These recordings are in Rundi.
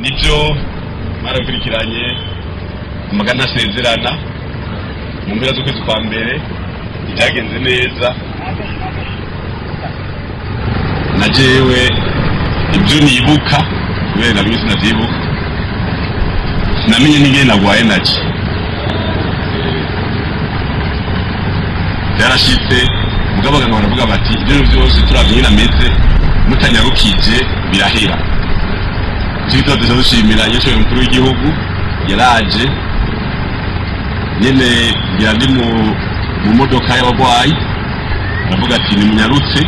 Nibyo mwarakurikiranye amagana asezerana mu mpera z'ukwezi kwa mbere, ibyagenze neza. Na jewe ibyo nibuka kubera nabimwe sinavyibuka, sinamenye n'ingene nagwaye naje byarashitse. Mugabo abaganga baravuga bati ibyo byose turavye nyene ameze, mutanyarukije birahera. Icyo gituma dushimira nyeshoye umukuru w'igihugu yaraje nyene ngira ndi mu modoka y'abagwayi, aravuga ati nimunyarutse,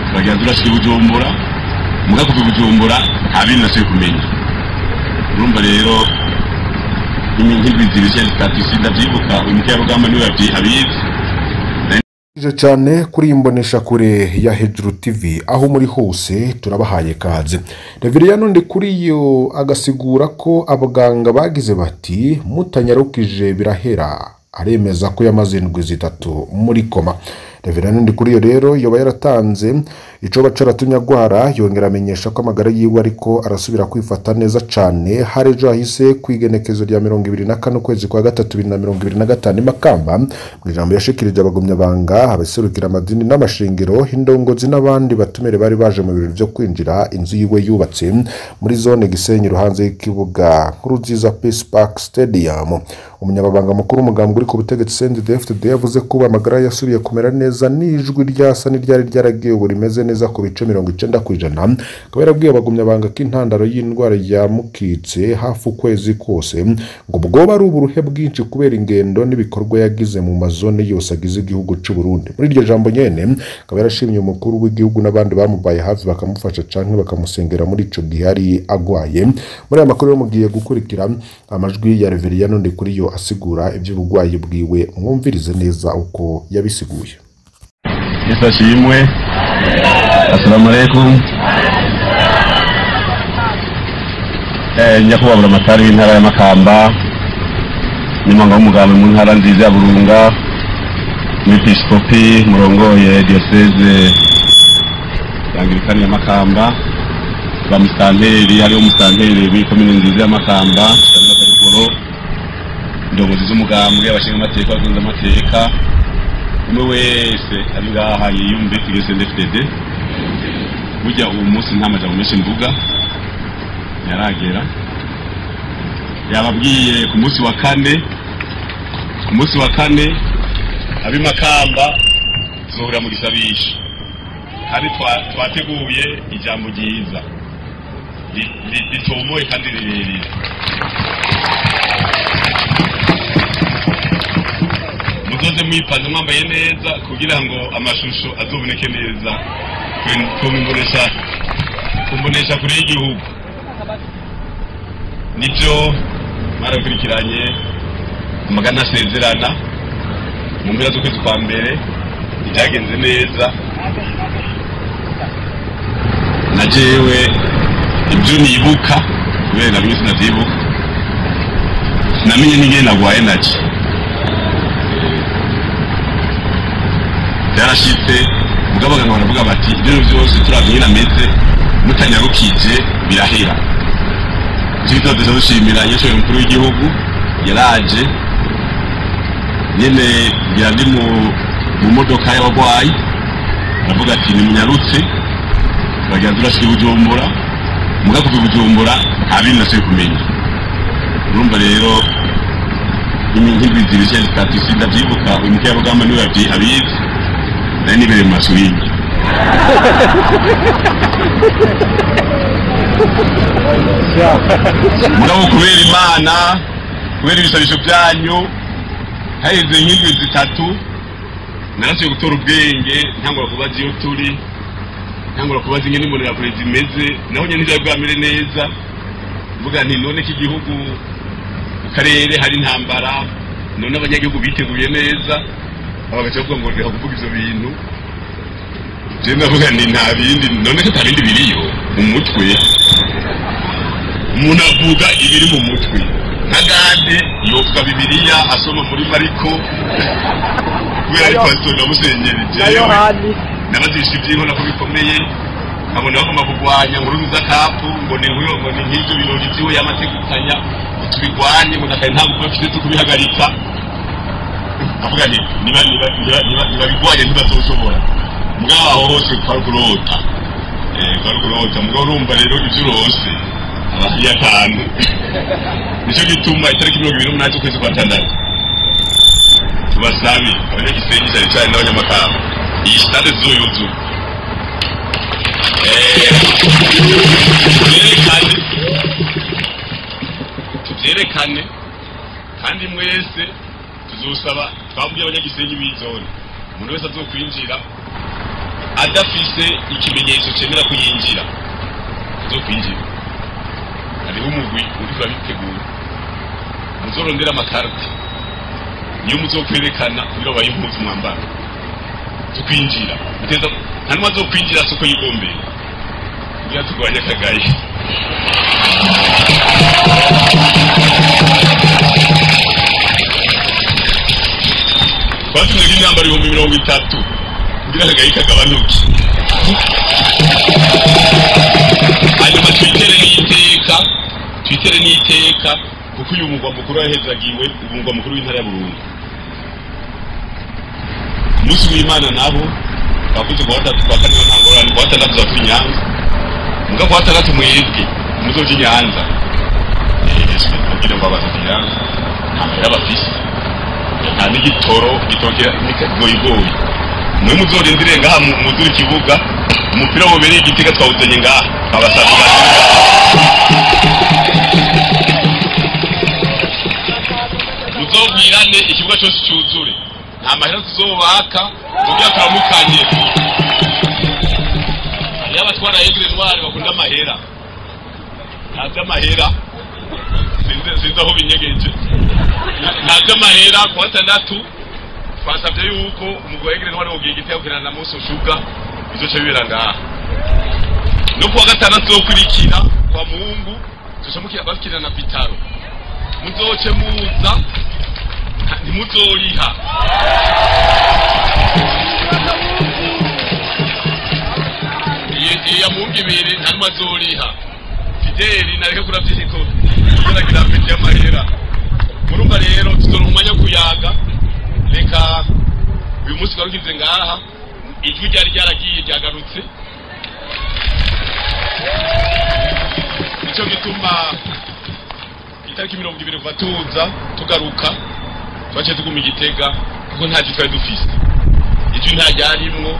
turagira turashika i Bujumbura. Muga kuva i Bujumbura nta bindi nasubiye kumenya. Urumva rero nk'indwi zibiri canke zitatu sindavyibuka, uyu mukerarugamba niwe abizi. Cyane kuri iyi mboneshakure ya Hejuru TV aho muri hose turabahaye kaze. Reveriyano Ndikuriyo agasigura ko abaganga bagize bati mutanyarukije birahera, aremeza ko yamaze indwi zitatu muri koma. Reveriyano Ndikuriyo rero yoba yaratanze ico bacaratumye agwara, yongera amenyesha ko amagara yiwe ariko arasubira kwifata neza cane. Hari ejo hahise kwigenekezo rya 24 ukwezi kwa gatatu 2025 Makamba, mu ijambo yashikirije abagumyabanga, abaserukira amadini n'amashengero, indongozi n'abandi batumire bari baje mu birori vyo kwinjira inzu yiwe yubatse muri zone Gisenyi ruhanze y'ikibuga Nkurunziza Peace Park Stadium. Umunyamabanga mukuru w'umugambwe uri ku butegetsi CNDD-FDD yavuze ko amagara yasubiye kumera neza n'ijwi ryasa n'iryari ryaragiye ubu rimeze neza ku bice 90%. Akaba yarabwiye abagumyabanga ko intandaro y'indwara yamukitse hafi ukwezi kose ngo bwoba ari uburuhe bwinshi kubera ingendo n'ibikorwa yagize mu mazone yose agize igihugu c'u Burundi. Muri iryo jambo nyene akaba yarashimye umukuru w'igihugu n'abandi bamubaye hafi bakamufasha canke bakamusengera muri ico gihe yari agwaye. Muri aya makuru mugiye gukurikira amajwi ya Reveriyano Ndikuriyo asigura iby'ubugwayi bwiwe, mwumvirize neza uko yabisiguye. Yesu ashimwe. Assalamu alaikum. Nyakubahwa Buramatari w'intara ya Makamba, nyamanga w'umugambi mu ntara nziza ya Burunga, umwepiskopi murongoye diocese y'Anglikani ya Makamba, ba musitanteri, hariho umusitanteri w'ikomine nziza ya Makamba, Karugoro, indongozi z'umugambwe, abashinga amateka, abakunze amateka, umwe wese ari ngaha yiyumve tugeze CNDD-FDD. Burya uwo munsi nta majambo menshi mvuga yaragera, yababwiye ku munsi wa kane, ku munsi wa kane ab'imakamba tuzohurira mu gisabisho, kandi twateguye ijambo ryiza ritomoye kandi rirerire. Muzoze mwipanze mwambaye neza kugira ngo amashusho azoboneke neza kumbonesha kure y'igihugu. Nibyo mwarakurikiranye amagana asezerana mu mpera z'ukwezi kwa mbere, ibyagenze neza. Na jewe ibyo nibuka kubera nabimwe sinavyibuka, sinamenye n'ingene nagwaye naje byarashitse. Mugabo abaganga baravuga bati ibyo byose turavye nyene ameze, mutanyarukije birahera. Icyo gituma dushimira nyeshoye umukuru w'igihugu yaraje nyene ngira ndi mu modoka y'abagwayi, aravuga ati nimunyarutse, turagira turashika i Bujumbura. Muga kuva i Bujumbura nta bindi nasubiye kumenya. Urumva rero nk'indwi zibiri canke zitatu sindavyibuka, uyu mukerarugamba niwe abizi, nari nibereye mu maswingi. Mugabo kubera Imana, kubera ibisabisho byanyu, haheze nk'indwi zitatu narasubiye gutora ubwenge, ntangura kubaza iyo turi, ntangura kubaza ingene imbonerakure zimeze, naho nyene ntivyari bwamere neza. Mvuga nti none ko igihugu mu karere hari intambara, none abanyagihugu biteguye neza, bagaca bavuga ngo reka kuvuga ivyo bintu. Je ndavuga nti nta bindi, none ko ata bindi biriyo mu mutwe, umuntu avuga ibiri mu mutwe. Nka Gade yovuga Bibiliya asoma muri Mariko kubera ari pastor na musenyeri, jewe nabazisha ivy'inkona ko bikomeye. Nkabona bagomba kurwanya Nkurunziza kapu, ngo ni nk'uyo, ngo ni nk'ibyo birori vyiwe yamategukanya, ngo tubirwanye, ngo ndakaye nta nguvu bafite zo kubihagarika. Avuga nti niba niba niba niba nibabirwanye ntibazoshobora. Mugabo aho hose kwari kurota, kwari kurota. Mugabo urumva rero ivyo urose aba ari akantu. Nico gituma itariki 28 z'ukwezi kwa 6 tubasabe abanyagisenyi cyane cyane n'abanyamakamba, iyi stade zizoyuzura. Tuvyerekane, tuvyerekane kandi mwese tuzosaba, twabwiye abanyagisenyi b'izone, umuntu wese azokwinjira adafise ikimenyetso cemera kuyinjira azokwinjira. Hariho umugwi uriko urabitegura, muzorondera amakarite niyo muzokwerekana kugira babahe impuzu mwambara zo kwinjira. Muteza nta n'umwe azokwinjira soko yigombeye, kugira turwanye akagaye. Twatumye nk'imyambaro 30,000 kugira akagaye kagabanuke. Hanyuma twitere n'iteka, twitere n'iteka, kuko uyu mugwa mukuru wahezagiwe, umugwa mukuru w'intara ya Burunga. Ku munsi w'Imana nabo twavuze kuwa gatatu, kuwa kane nta ngorane, kuwa gatandatu tuzava i Nyanza. Muga kuwa gatandatu mwebwe muzoja i Nyanza. Kugira ngo abaza i Nyanza nta mahera bafise, nta n'igitoro, igitoro kigoyigoyi. Mwe muzorindire ngaha muzure ikibuga, umupira wobereye Igitega twawuzanye ngaha, twabasavye. Muzobwirane ikibuga cyose cyuzure, nta mahera tuzobaka, tugira turamukanye. Hariyo abatwara Aigle Noir bakunda amahera, nta vy'amahera, sinzi aho binyegeje, nta vy'amahera. Kuwa gatandatu twasavye yuko umugwi wa Aigle Noir wogiye Igitega gukina na Moso Sugar, bizoca bibera ngaha. No kuwa gatandatu tuzokurikira kwa Mungu, tuzoca bakina na Bitaro. Muzoce muza, ntimuzoriha. Iya Mungu ibiri nta n'umwe azoriha. Fideli nareke kuravyiko kuragira peti y'amahera. Murumva rero tuzoronka umwanya wo kuyaga. Reka uyu munsi twarukize ngaha, ijwi ryari ryaragiye ryagarutse. Nico gituma itariki 20 kuva tuza tugaruka twaciye tuguma Igitega, kuko nta jwi twari dufise, ijwi nta ryarimwo.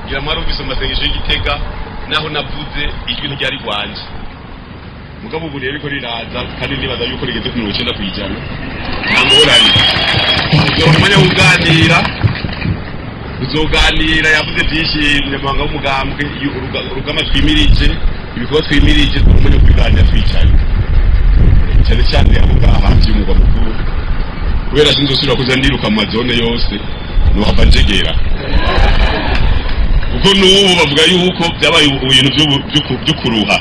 Ngira mwarumvise mu masengesho y'Igitega, naho navuze ijwi ntiryari rwanje. Mugabo ubu rero riko riraza, kandi nibaza yuko rigeze ku 90%. Nta ngorane, tuzoronka umwanya wo kuganira, tuzoganira. Yavuze vyinshi umunyamabanga w'umugambwe, urugamba twimirije, ibikorwa twimirije, tuzoronka umwanya wo kuganira twicaye, cyane cyane abo ngaha hafi y'umugwa mukuru, kubera sinzosubira kuza ndiruka mu mazone yose, nohava njegera. Kuko n'ubu bavuga yuko byabaye ibintu vyo kuruha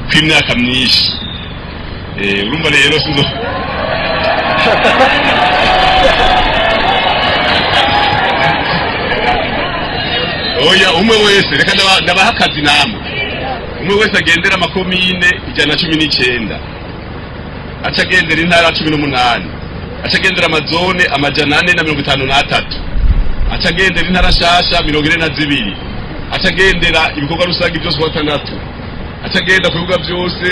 kw'imyaka myinshi. Urumva rero sinzo oya, umwe wese reka ndabaha akazi namwe. Umwe wese agendera amakomine 119, aca agendera intara 18, aca agendera amazone 453, aca agendera intara nshasha 42, aca agendera ibikorwa rusange byose kuwa gatandatu, aca agenda ku bibuga byose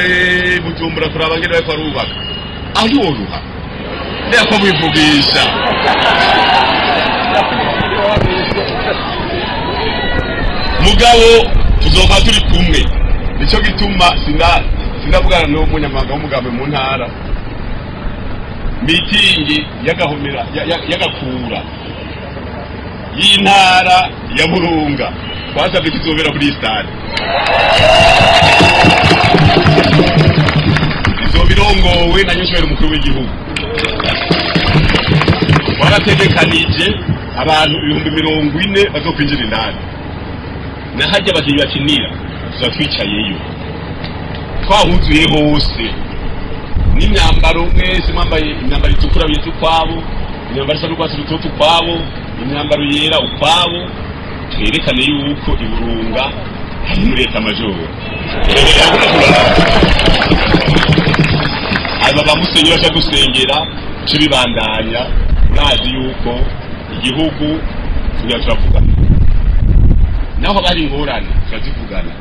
Bujumbura kuraba ngene bariko barubaka. Aho ntiworuha ndeka ko bivugisha. Mugabo tuzoba turi kumwe. Nico gituma sinavugana n'umunyamabanga w'umugambi mu ntara, mitingi y'agahomera y'agakura y'intara ya Burunga twasabye ko izobera kuri stade, izoba irongowe na nyinshobera umukuru w'igihugu. Warategekanije abantu 40,000 bazokwinjira indani, nahajya abakinyi bakinira tuba twicayeyo twahuzuye hose, n'imyambaro mwese mwambaye imyambaro itukura biza ukwabo, imyambaro isa n'urwatsi rutoto ukwabo, imyambaro yera ukwabo, twerekane yuko Iburunga Muri état-major aba bamusenyera baca gusengera cibibandanya. Urazi yuko igihugu tugira turavugana, naho bari ingorane turazivugana.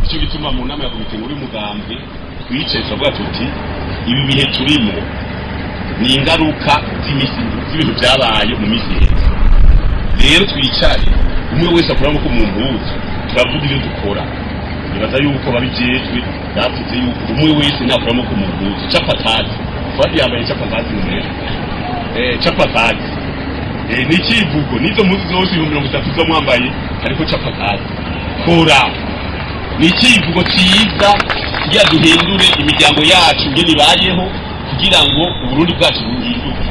Icyo gituma mu nama ya komite nkuru y'umugambwe twicaye turavuga tuti ibi bihe turimo ni ingaruka z'imisi z'ibintu byabaye mu misi iheze. Rero twicare, umwe wese akura amaboko mu mpuzu, turavuga ibyo dukora. Nibaza yuko babijejwe bavuze yuko umwe wese nakura amaboko mu mpuzu. Capatazi Fadi yambaye capatazi mu mera capatazi ni ikivugo n'izo mpuzu zose 30,000 zo mwambaye hariko capatazi. Kora ni ikivugo cyiza kugira duhindure imiryango yacu ngene ibayeho, kugira ngo Uburundi bwacu buhinduke.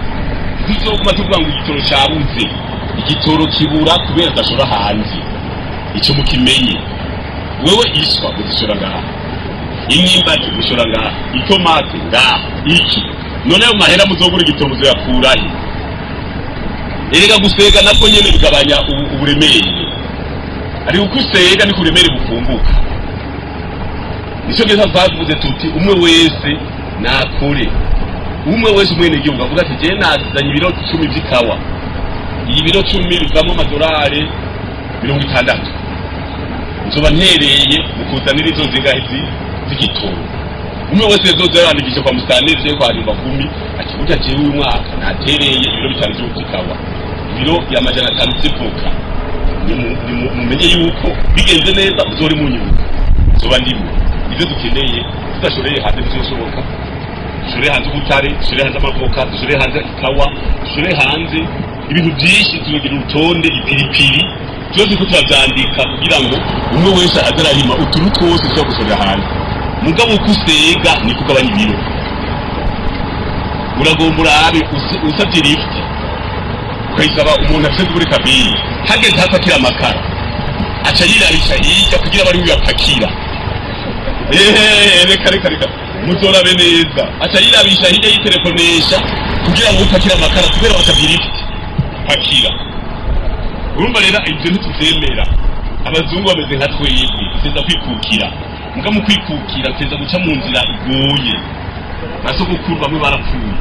Ntuzoguma tuvuga ngo igitoro cabuze, igitoro kibura kubera tudashora hanze. Ico mukimenye. Wewe iswa uzishora ngaha, imyimbati mushora ngaha, itomate ngaha, iki none ayo mahera muzogura igitoro muzoyakurahe? Erega gusega nako nyene bigabanya uburemere. Ariko uko usega niko uburemere bufunguka. Nico gisa twavuze tuti umwe wese nakore, umwe wese umwene gihugu avuga ati je nazanye ibiro 10 vy'ikawa, iyi biro 10 bivamo amadolari 60, nzoba ntereye mu kuzanira izo zingahe z'igitoro. Umwe wese yazoza yarandikisha kwa mustaneri je kwa nyumba 10 ati burya jewe uyu mwaka natereye ibiro 5 vy'ikawa, ibiro ya 500 vy'ivoka. Mumenye yuko bigenze neza uzori munyibuka nzoba ndimo. Ivyo dukeneye tudashoreye hanze bizoshoboka. Dushoreye hanze ubutare, dushoreye hanze amavoka, dushoreye hanze ikawa, dushoreye hanze ibintu byinshi, tugira urutonde, ipiripiri byose ko turavyandika kugira ngo umwe wese aze ararima utuntu twose dushobora gushorera hanze. Mugabo uko usega ni kugabanya ibiro. Uragomba urabe usavye lift ukayisaba umuntu afise kuri kabiri, hageze hapakira amakara aca yirabisha hirya kugira bari uyapakira. Reka reka reka muzorabe neza, aca yirabisha hirya yitelefonesha kugira ngo upakire amakara kubera wasavye lift pakira. Urumva rero ibyo ntituvyemera. Abazungu bameze nka twebwe, tuteza kwikukira. Muga mu kwikukira tuteza guca mu nzira igoye. Basogokuru bamwe barapfuye,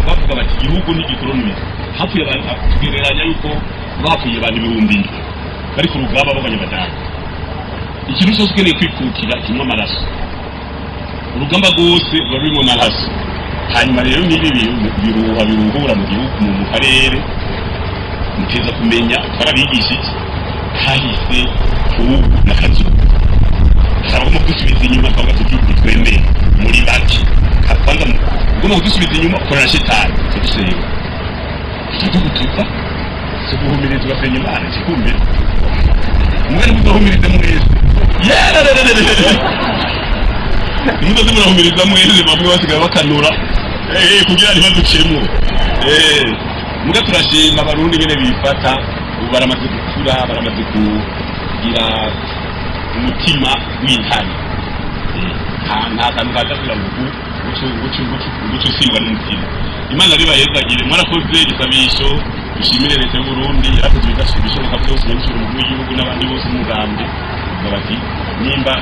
bavuga bati igihugu ni igikolonize. Hapfuye abantu, tugereranya yuko bapfuye abantu 7,000 bari ku rugamba b'abanyabadage. Ikintu cyose ukeneye kwikukira kirimo amaraso, urugamba rwose ruba rurimo amaraso. Hanyuma rero n'ibi biruha biruhura mu gihugu mu karere, muteza kumenya twarabigisha iki kahise kubu na kazuba. Haragomba kudusubiza inyuma twavuga tuti twemeye muri bake. Kwanza ugomba kudusubiza inyuma ukorana na shetani tudusenga tudugutuka tuguhumiriza ugasenya Imana kikumbere mugani muzohumirize mwese. Muzoze murahumiriza mwese, bamwe basigaye bakanura kugira ntibaducemwo. Muga turashima Abarundi nyene bifata, ubu baramaze gukura, baramaze kugira umutima w'intare. Nta kantu kaza kugira ngo uguce usingwa n'umutima. Imana ribahezagire, mwarakoze igisabisho. Dushimire leta y'u Burundi yarakoze ibishoboka byose, yabishije umukuru w'igihugu n'abandi bose mu mugambwe bati nimba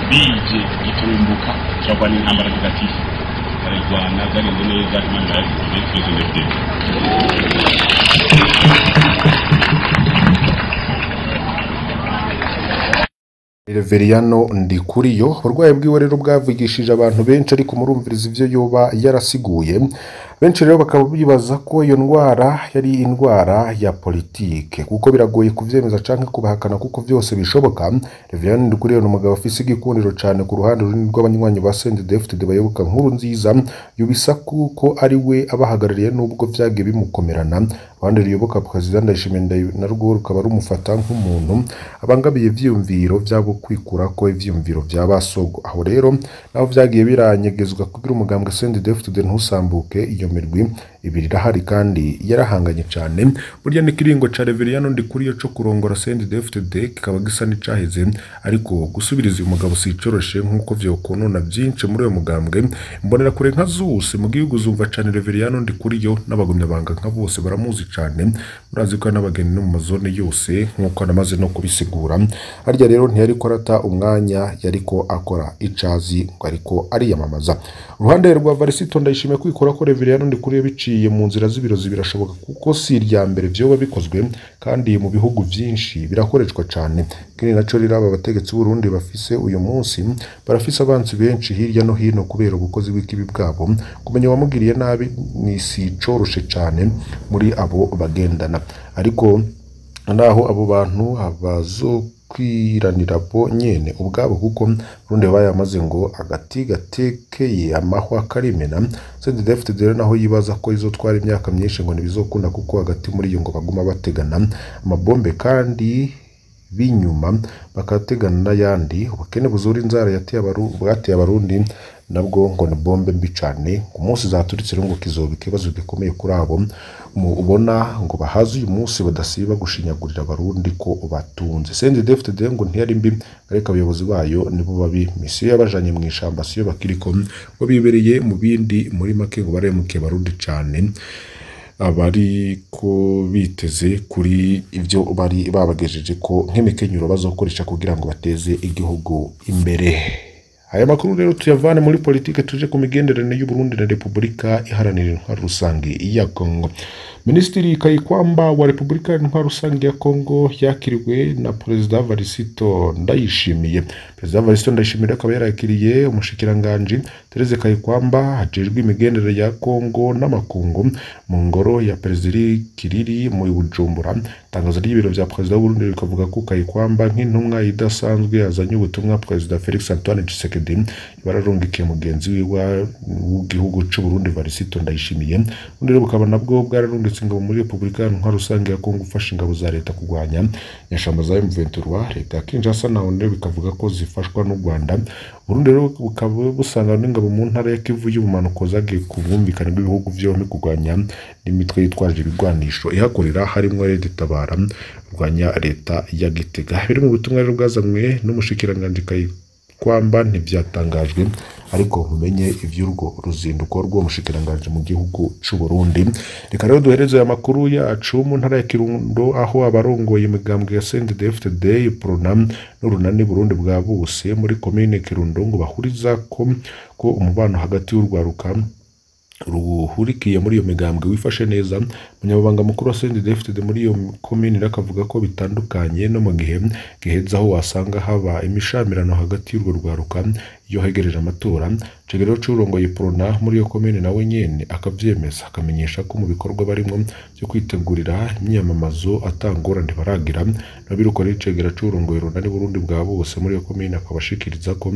bije giturumbuka turarwana intambara ntagatifu, barayirwana byagenze neza. Imana yarakoze twese ndetse. Reveriyano Ndikuriyo uburwayi bwiwe rero bwavugishije abantu benshi, ariko murumviriza ivyo yoba yarasiguye. Benshi rero bakaba bibaza ko iyo ndwara yari indwara ya politike, kuko biragoye kuvyemeza canke kubahakana kuko vyose bishoboka. Reveriyano Ndikuriyo ni umugabo afise igikundiro cane ku ruhande runini rw'abanywanyi ba CNDD-FDD bayoboka Nkuru Nziza, yubisa kuko ari we abahagarariye nubwo vyagiye bimukomerana. Uruhande ruyoboka Perezida Ndayishimiye narwo rukaba rumufata nk'umuntu abangamiye ivyiyumviro vyabo kwikurako ivyiyumviro vya basogo. Aho rero naho vyagiye biranyegezwa kugira umugambwe CNDD-FDD ntusambuke, iyo mirwi ibiri irahari kandi yarahanganye cane. Burya n'ikiringo ca Reveriyano Ndikuriyo co kurongora CNDD-FDD kikaba gisa n'icaheze, ariko gusubiriza uyu mugabo sicoroshe nk'uko vyokonona vyinshi muri uyo mugambwe. Imbonerakure nka zose mu gihugu zumva cane Reveriyano Ndikuriyo, n'abagumyabanga nka bose baramuzi cane, murazi ko n'abageni no mu mazone yose nk'uko namaze no kubisigura. Harya rero ntiyariko arata umwanya, yariko akora icazi ngo ariko ariyamamaza. Uruhande rwa Varisito Ndayishimiye kwikora ko Reveriyano Ndikuriyo biciye mu nzira z'ibirozi birashoboka, kuko si irya mbere vyoba bikozwe kandi mu bihugu vyinshi birakoreshwa cane. Ikindi naco rero aba bategetsi b'Uburundi bafise uyu munsi barafise abansi benshi hirya no hino kubera ubukozi bw'ikibi bwabo. Kumenya uwamugiriye nabi ni si coroshe cane muri abo bagendana, ariko naho abo bantu abazokwiranira bo nyene ubwabo, kuko Burundi bayamaze ngo agati gatekeye amahwa karimena. CNDD-FDD rero naho yibaza ko izotwara imyaka myinshi ngo ntibizokunda, kuko hagati muri iyo ngo baguma bategana amabombe kandi b'inyuma bakategana n'ayandi. Ubukene buzura inzara yateye bwateye Abarundi nabwo ngo ni bombe mbi cane. Ku munsi zaturitse rero ngo kizoba ikibazo gikomeye kuri abo ubona ngo bahaze uyu munsi badasiba gushinyagurira Abarundi ko batunze. CNDD-FDD ngo ntiyari mbi, ariko abayobozi bayo nibo babi. Misiyo yabajanye mu ishamba siyo bakiriko, ngo bibereye mu bindi. Muri make ngo baremukiye Abarundi cane, abariko biteze kuri ivyo bari babagejeje ko nk'imikenyero bazokoresha kugira ngo bateze igihugu imbere. Aya makuru rero tuyavane muri politike tuje ku migenderanire y'u Burundi na Repubulika Iharanira Intwaro Rusange ya Kongo. Minisitiri Kayikwamba wa Repubulika Intwaro Rusange ya Kongo yakiriwe na Perezida Varisito Ndayishimiye. Perezida Varisito Ndayishimiye akaba yarakiriye umushikiranganji Therese Kayikwamba ajejwe imigenderanire ya Kongo n'amakungu mu ngoro ya Perezida Kiriri mu Bujumbura. Itangazo ry'ibiro vya Perezida w'u Burundi rikavuga ko Kayikwamba nk'intumwa idasanzwe yazanye ubutumwa Perezida Felix Antoine Tshisekedi bararungikiye mugenzi wiwe w'igihugu c'u Burundi Varisito Ndayishimiye. Ubundi rero bukaba nabwo bwararungitse ingabo muri Repubulika Intwaro Rusange ya Kongo gufasha ingabo za leta kurwanya inyeshamba za M23. Leta ya Kinshasa naho rero bikavuga ko zifashwa n'u Rwanda. Burundi rero bukaba busanga n'ingabo mu ntara ya Kivu y'ubumanuko zagiye ku bwumvikane bw'ibihugu vyombi kurwanya n'imitwe yitwaje ibigwanisho ihakorera, harimwo Red Tabara kurwanya leta ya Gitega. Biri mu butumwa rero bwazanywe n'umushikiranganji Kayikwamba ntivyatangajwe, ariko mumenye ivy'urwo ruzinduko rw'uwo mushikiranganji mu gihugu c'u Burundi. Reka rero duhereze aya makuru yacu mu ntara ya Kirundo, aho abarongoye imigambwe ya CNDD-FDD, UPRONA n'urunani Burundi bwa bose muri komine Kirundo ngo bahuriza ko umubano hagati y'urwaruka ruhurikiye muri iyo migambwe wifashe neza. Umunyamabanga mukuru wa CNDD-FDD muri iyo komine akavuga ko bitandukanye no mu gihe giheze, aho wasanga haba imishamirano hagati y'urwo rwaruka iyo hegereje amatora. Cegero c'urongoye UPRONA muri iyo komine nawe nyene akavyemeza, akamenyesha ko mu bikorwa barimwo vyo kwitegurira imyamamazo atangorane baragira. Nabiruko rero icegera c'urongoye Urunani Burundi bwa bose muri iyo komine akabashikiriza ko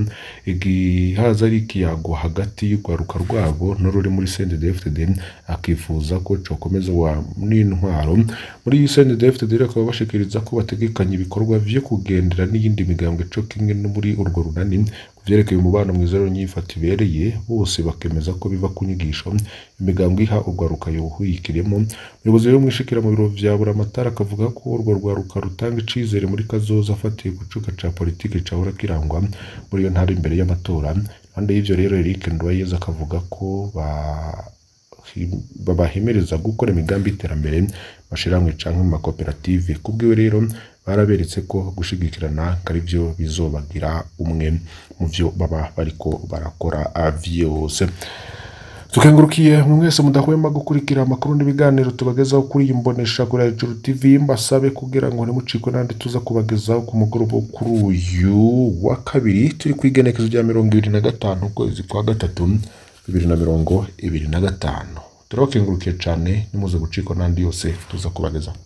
igihaza ari ikiyago hagati y'urwaruka rwabo n'ururi muri CNDD-FDD, akifuza ko cokomeza n'intwaro muri CNDD-FDD. Akaba bashikiriza ko bategekanya ibikorwa vyo kugendera n'iyindi migambwe co kimwe no muri urwo runani vyerekeye umubano mwiza rero nyifato ibereye bose, bakemeza ko biva ku nyigisho imigambwe iha urwaruka yohuyikiremo. Umuyobozi rero mwishikira mu biro vya Buramatari akavuga ko urwo rwaruka rutanga icizere muri kazoza afatiye ku cuka ca politike cahora kirangwa muri iyo ntara imbere y'amatora. Impande y'ivyo rero Eric Nduwayezu akavuga ko babahimiriza gukora imigambi y'iterambere mashirahamwe canke mu makoperative. Kubwiwe rero baraberetse ko gushigikirana ari byo bizobagira umwe mu vyo baba bariko barakora vyose. Tukengurukiye mwese mudahwema gukurikira amakuru n'ibiganiro tubagezaho kuri iyi mbonesha kuri Hejuru TV. Mbasabe kugira ngo ntimucikwe n'andi tuza kubagezaho ku mugoroba kuri uyu wa kabiri, turi ku igenekezo rya 25 ukwezi kwa 3 2025. Turabakengurukiye cane, nimuze gucikwa n'andi yose tuza kubagezaho.